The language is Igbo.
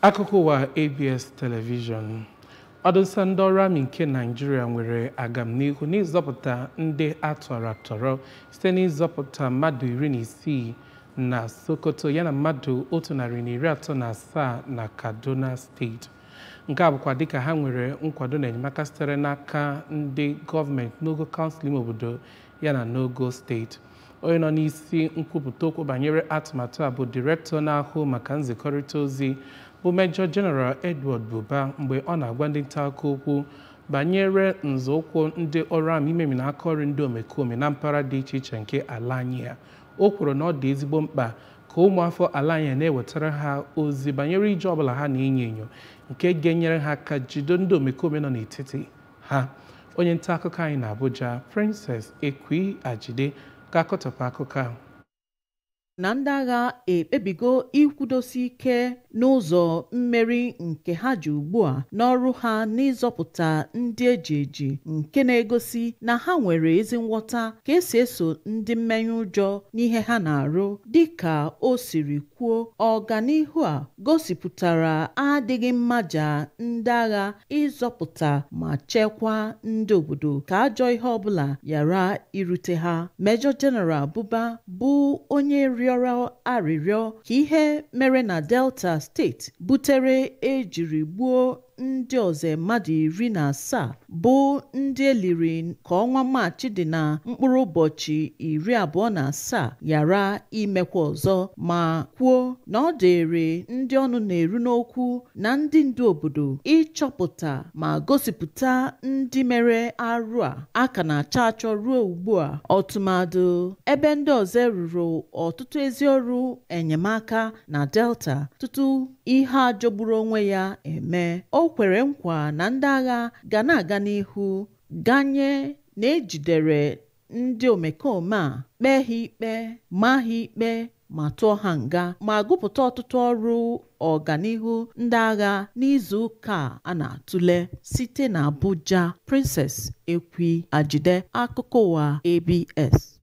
Akụkọ ụwa ABS Television. Ọdụnsa ndị ọrụ amị nke Naịjirịa nwere agamnihu n'ịzọpụta ndị atọrọ atọrọ site n'ịzọpụta mmadụ 16 na Sokoto yana mmadụ 137 na Kaduna Steeti. Nke a bụkwa dịka ha nwere nkwado na enyemaka sitere n'aka ndị gọọmenti n'ogo kansụl ime obodo yana n'ogo steeti. Onye nọ n'isi nkwupụta okwu banyere atụmatụ a bụ direktọ na-ahụ maka nzikọrịta ozi bụ Major General Edward Buba, mgbe ọ na-agwa ndị nta akụkọ okwu banyere nzọụkwụ ndị ọrụ amị imemina aka ọrụ ndị omekome na mpaghara dị iche iche nke ala anyị ya. O kwuru na ọ dị ezigbo mkpa ka ụmụafọ ala anyị na-ewetara ha ozi banyere ije ọbụla ha na-enyo enyo nke ga-enyere ha aka jido ndị omekome nọ n'etiti ha. Onye nta akụkọ anyị na Abuja, Princess Ekwi Ajide, ga-akọtọpụ akụkọ a. Na ndị agha ekpebigo ikwudosi ike n'ụzọ mmeri nke ha ji ugbu a n'ọrụ ha n'ịzọpụta ndị eji eji, nke na-egosi na ha nwere ezi nghọta ka esi eso ndị mmenye ụjọ n'ihe ha na-arụ. Dịka o siri kwuo, ọganihu a gosipụtara adịghị mmaja ndị agha ịzọpụta ma chekwaa ndị obodo ka ajọ ihe ọbụla ghara irute ha. Major General Buba bụ onye rịọrọ arịrịọ ka ihe mere na Delta Steeti butere ejiri gbuo ndị ọzọ mmadụ 17 bụ ndị eliri ka ọnwa Maachị dị na mkpụrụ ụbọchị 27 ghara imekwa ọzọ, ma kwuo na ọ dịrị ndị ọnụ na-eru n'okwu na ndị ndu obodo ịchọpụta ma gosipụta ndị mere arụ a ka na-achọ achọ ruo ugbu a, ọtụmadụ ebe ndị ọzọ rụrụ ọtụtụ ezi ọrụ enyemaka na Delta tutu ihe a jọgburu onwe ya eme. O kwere nkwa na ndị agha ga na-aga n'ihu ganye na ejidere ndị omekome a, kpee ha ikpe, maa ha ikpe ma tụọ ha nga, ma gụpụta ọtụtụ ọrụ ọganihu ndị agha n'izu ụka a na-atụle. Site na Abuja, Princess Ekwi Ajide, akụkọ ụwa ABS.